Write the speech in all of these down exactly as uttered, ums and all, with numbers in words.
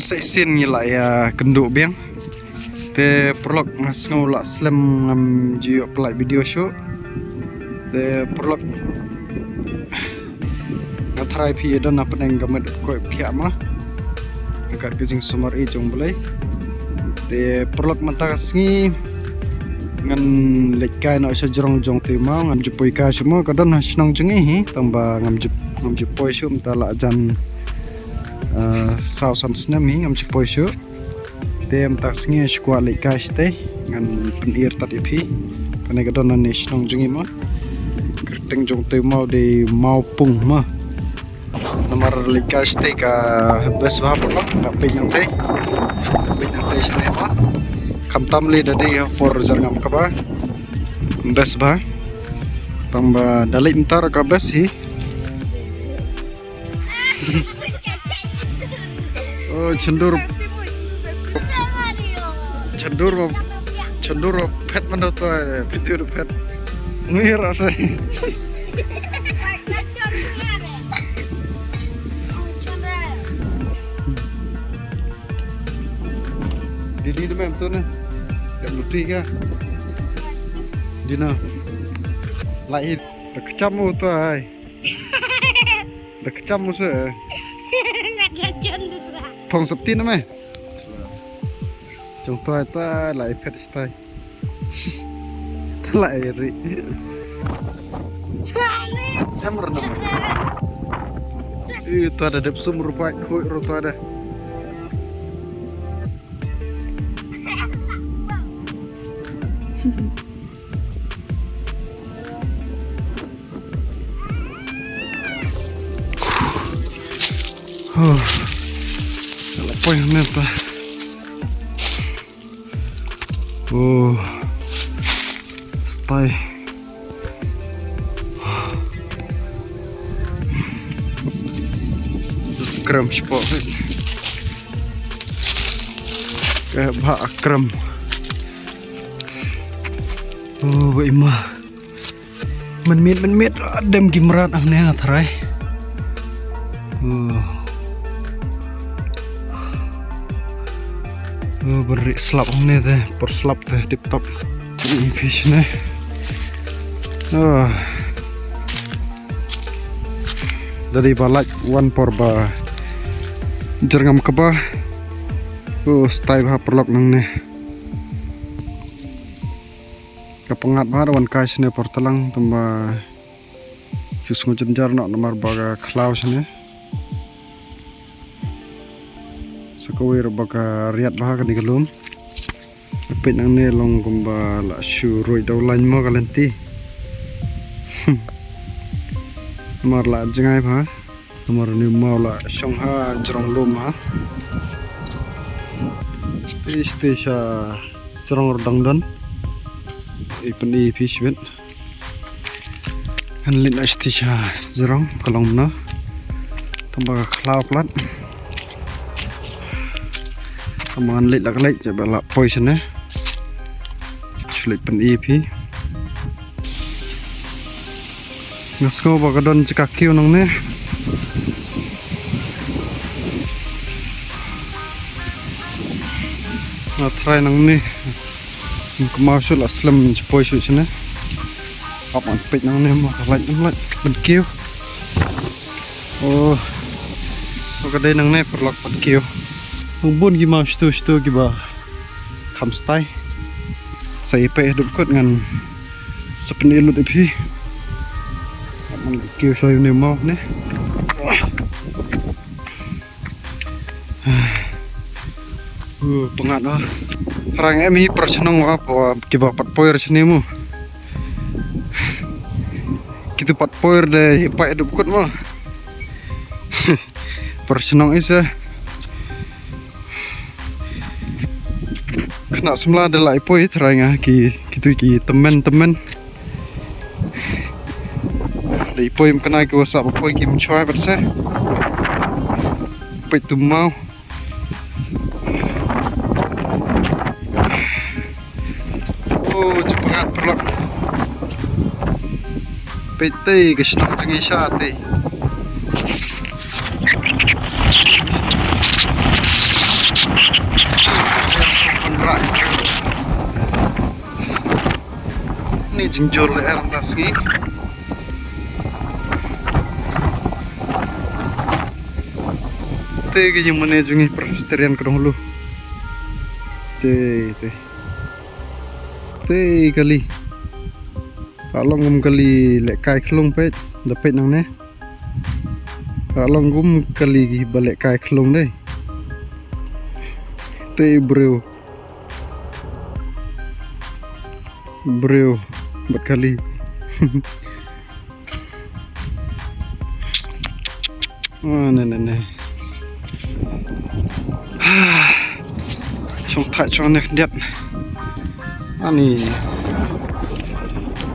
Sa shisien ngi la ïa kynduh biang. Te paralok, nga sngew la slem ngam ju ïoh pynlait video shuh. Te paralok, nga tharai phi don na pdeng ka met koit phiah ma. Ka kat ka jingsumar i jong Blei. Te paralok, mynta ka sngi ngan leit kai noh sha jrong jong Teimaw, ngam ju poi kai shuh mo, ka don ha shnong jong ngi hi, tang ba ngam ju, ngam ju poi shuh mynta la jan, eh, saw san snem hi ngam ju poi shuh. Te mynta ka sngi shu kwah leit kai shatei, ngan pyni ïa tat ïa phi. Kane ka don nangne shnong jong ngi mo. Kyrteng jong Teimaw dei Mawpung mo. Namar leit kai shatei ka best bha paralok, nga peit nangtei. Peit nangtei shatei mo. Khamtam lei da dei ha por Jyrngam Kba. Best bha. Tang ba da leit mynta ka best hi. Oh, chandur. Chandur ba, chandur ba phet man da to, eh, phet da phet. Ngir ase. Dini de mem tu ne. Yang luti ka. Dina. Lahir. Da kcham u to ai. Da kcham u se. Nga jajan dura. Phong sap tin me. Jong to ai ta la iphet stai. Ta la iri. Em ro nama. Ih, to ada dep sum rupai khui ro to ada. Huh. Ala poi mynta. Oh. Stai. Krem spot. Ke ba krem. Oh, ba ima. Mynmiet, mynmiet, ah, dem ki mrad hangne nga tharai. Uh. Uh, beri slap hangne te, por slap te, tip top. Ïa phi shane. Uh. Da dei ba lait wan por ba Jyrngam Kba. Uh, stai bha paralok nangne. Ka pyngngad bha da wan kai shane por tlang, tang ba shu sngew jynjar noh namar ba ka khlaw shane. Sa kawei ruh ba ka riat bha kane ka lum. Peit nangne long kumba la shu ruh da u lain mo ka lynti. Namar la jngai bha. Namar une u maw la shong ha jrong lum ha. Shatei shatei sha jrong Rdangdon. Ïa pyni ïa phi shibit. Ngan leit noh shatei sha jrong ka long na. Tang ba ka khlaw palat. Tang ba ngan leit la ka leit, ba la poi shane. Shu leit pyni ïa phi. Nga sngew ba ka don jaka kiew nangne. Nga try nangne. Kynmaw shuh la slem, poi shuh shane. Hap ngan peit nangne mo, ka lait, ym lait ban kiew. Oh. Ka dei nangne paralok ban kiew. Tang bun ki maw shatu shatu kiba kham stai. Sa ïa peit haduh kut ngan sa pyni lut ïa phi. Ngan kiew sha une u maw ne. Uh, pyngngad ah. Thrang em hi para shnong wa, kiba pat poi ra shane mo. Kitu pat poi de ïa peit haduh kut mo. Para shnong isa. Khynnah samla da la ïa poi trai nga ki, kitu ki tymmen tymmen. Da ïa poi ym khynnah ki wa sah ba poi ki ym shwa bad se. Peit tu maw. Oh, ju pyngngad paralok. Peit te ka shnong jong ngi sha te. Ni jingjur lyer mynta sngi. Te ka ïing mane jong ngi Presbyterian Kdong Hulu. Te, te. Te kali. Ka long kum kali lehkai khlung peit, da peit nangne. Ka long kum kali kiba lehkai khlung dei. Te briew. Briew bad kali. Ah, ne, ne, ne. Shong thait shong ne khyndiat. Ani.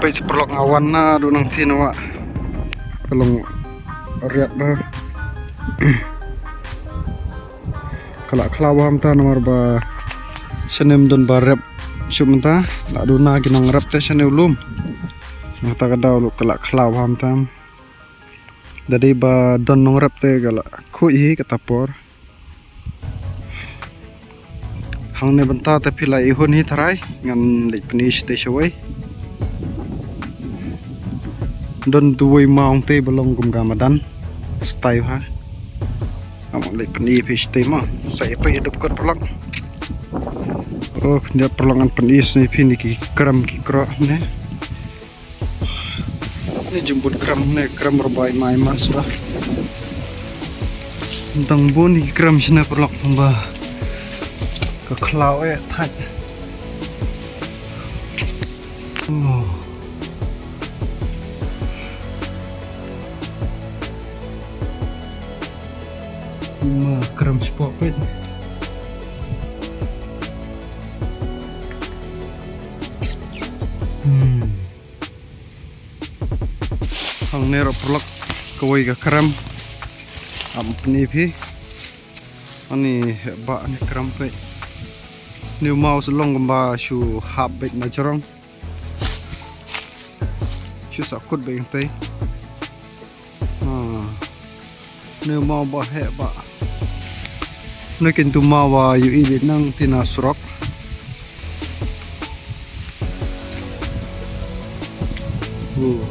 Peit sa paralok, nga wan naduh nangtei na wah. Ka long riat bha. Ka la khlaw bha mynta namar ba shane ym don ba rep shuh mynta. La duna ki nongrep te shane u lum. Mynta ka daw ruh ka la khlaw bha mynta. Da dei ba don nongrep te ka la khuid hi kata por. Hangne bynta te phi la ïohi hi tharai, ngan leit pyni shatei shawei. Don duwei maw hangtei ba long kum ka madan. Stai ha. Ngan leit pyni phi shatei mo. Sa ïa peit ïa dep kot paralok. Oh, khyndiat paralok, ngan pyni shatei phi ne ki krem ki krok ne. Ni jingbun krem ne, krem ruh ba i mai mas ba. Dang bun i krem shane paralok ba ka khlaw eh thait. Oh. Ma krem spot peit. Hmm. Hangne ruh paralok kawei ka krem. Ngan pyni phi. Ani ba ni krem peit. Ni u maw sa long kumba shu hap beit na jrong. Shu sa kut beit hangtei. Ah. Ne maw ba heh ba. Ne kyntu maw ba ïohi beit nangtei na surok. Uh.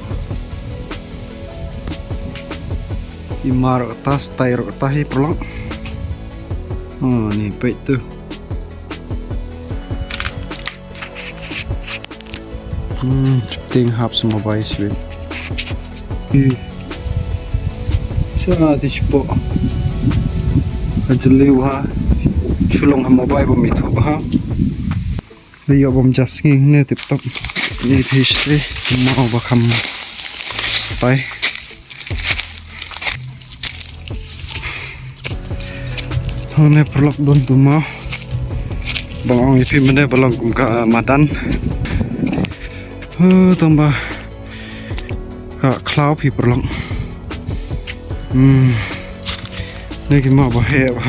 I mar kata, stai ruh kata hi paralok. Oh, ni peit tu. Hmm, ting hap sa mobile shuh. Hmm. Sa ti shupo. Ka jylliew ha. Shu long ha mobile bym ithuh ha. Ïoh bym ja sngi ne tip top. Ni phi shatei maw ba kham stai. Hangne paralok don tu maw. Ba nga ong ïa phi mynne ba long kum ka madan. Huh, tang ba ka khlaw phi paralok. Hmm. Ne ki maw ba heh ba.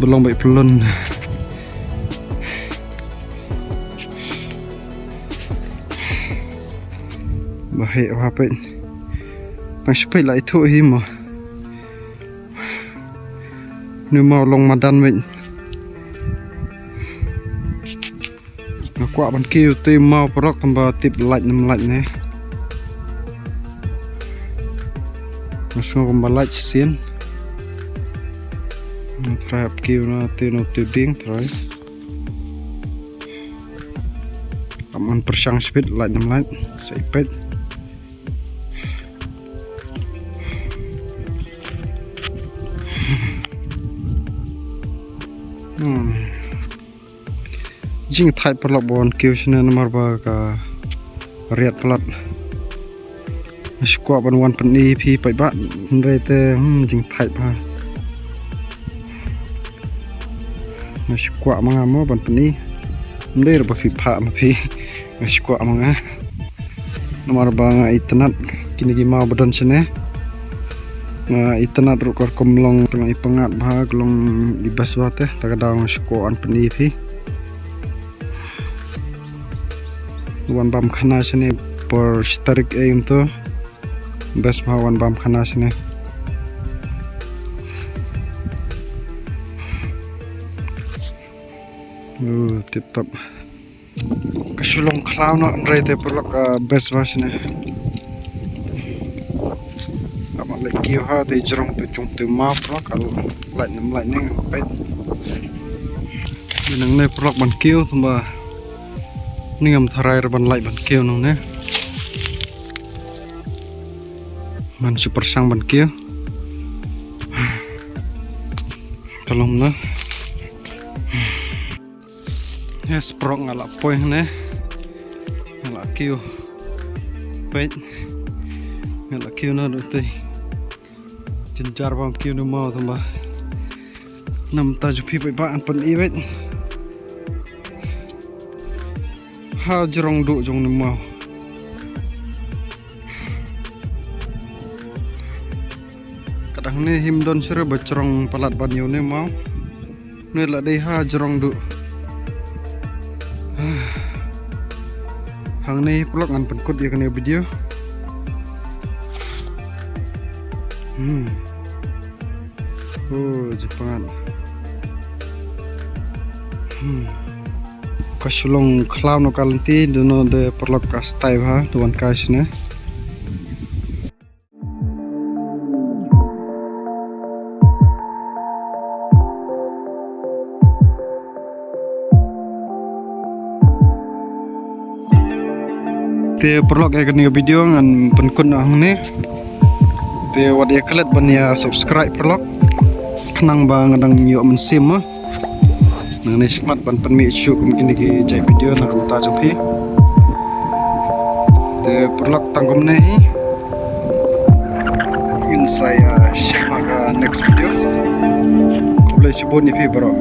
Ba long ba i pylon. Ba heh ba peit. Tang shu peit la ithuh hi mo. Ni maw long madan beit. Nga kwah ban kiew te maw paralok tang ba tip lait ne ym lait ne. Nga sngew kumba lait shisien. Nga try hap kiew na te no te ding try. Kam an pyrshang shipit lait ne ym lait. Sa ïa peit. Hmm. Jingthait paralok ba wan kiew shane namar ba ka riat palat. Nga shu kwah ban wan pyni phi paidbah hynrei te, hmm, jingthait bha. Nga shu kwah ma nga mo ban pyni. Hynrei ruh ba phi phah ma phi. Nga shu kwah ma nga. Namar ba nga itynnad kine ki maw ba don shane. Nga itynnad ruh ka rukom long tang i pyngngad bha ka long i best bha te ta ka daw nga shu kwah ban pyni phi. Wan bam khana shane por shi tarik ei kumto. Best bha wan bam khana shane. Uh, tip top. Ka shu long khlaw noh hynrei te paralok, ah, best bha shane. Ka mat lait kiew ha te jrong te jong te maw paralok, ka lait nam lait ne nga peit. Nangne paralok ban kiew tymba ni ngam tharai ruh ban lait ban kiew nangne. Ngan shu pyrshang ban kiew. Ka long na. Yes paralok, nga la poi hangne. Nga la kiew. Peit. Nga la kiew na ruh te. Jynjar bam kiew ne maw tymba. Namta ju phi peit ba ngan pyni peit. Ha jrong duh jong ne maw. Ka dang ne him don shuh re ba jrong palat ban ïoh ne maw. Ne la dei ha jrong duh. Hangne paralok ngan pynkut ïa kane video. Hmm. Oh, Japan. Hmm. Ka shu long khlaw noh ka lynti, duh noh de paralok ka style ha, tu wan ka shane. Te paralok ïa kane ka video ngan pynkut noh hangne. Te wat ïa klet ban ïa subscribe paralok. Khnang ba nga dang ïoh mynsiem mo. Nangne shakhmat ban pynmih shuh kum kine ki jait video na ka bynta jong phi. Te paralok tang kumne hi. Ngin sa ïa shem ha ka next video. Khublei shibun ïa phi baroh.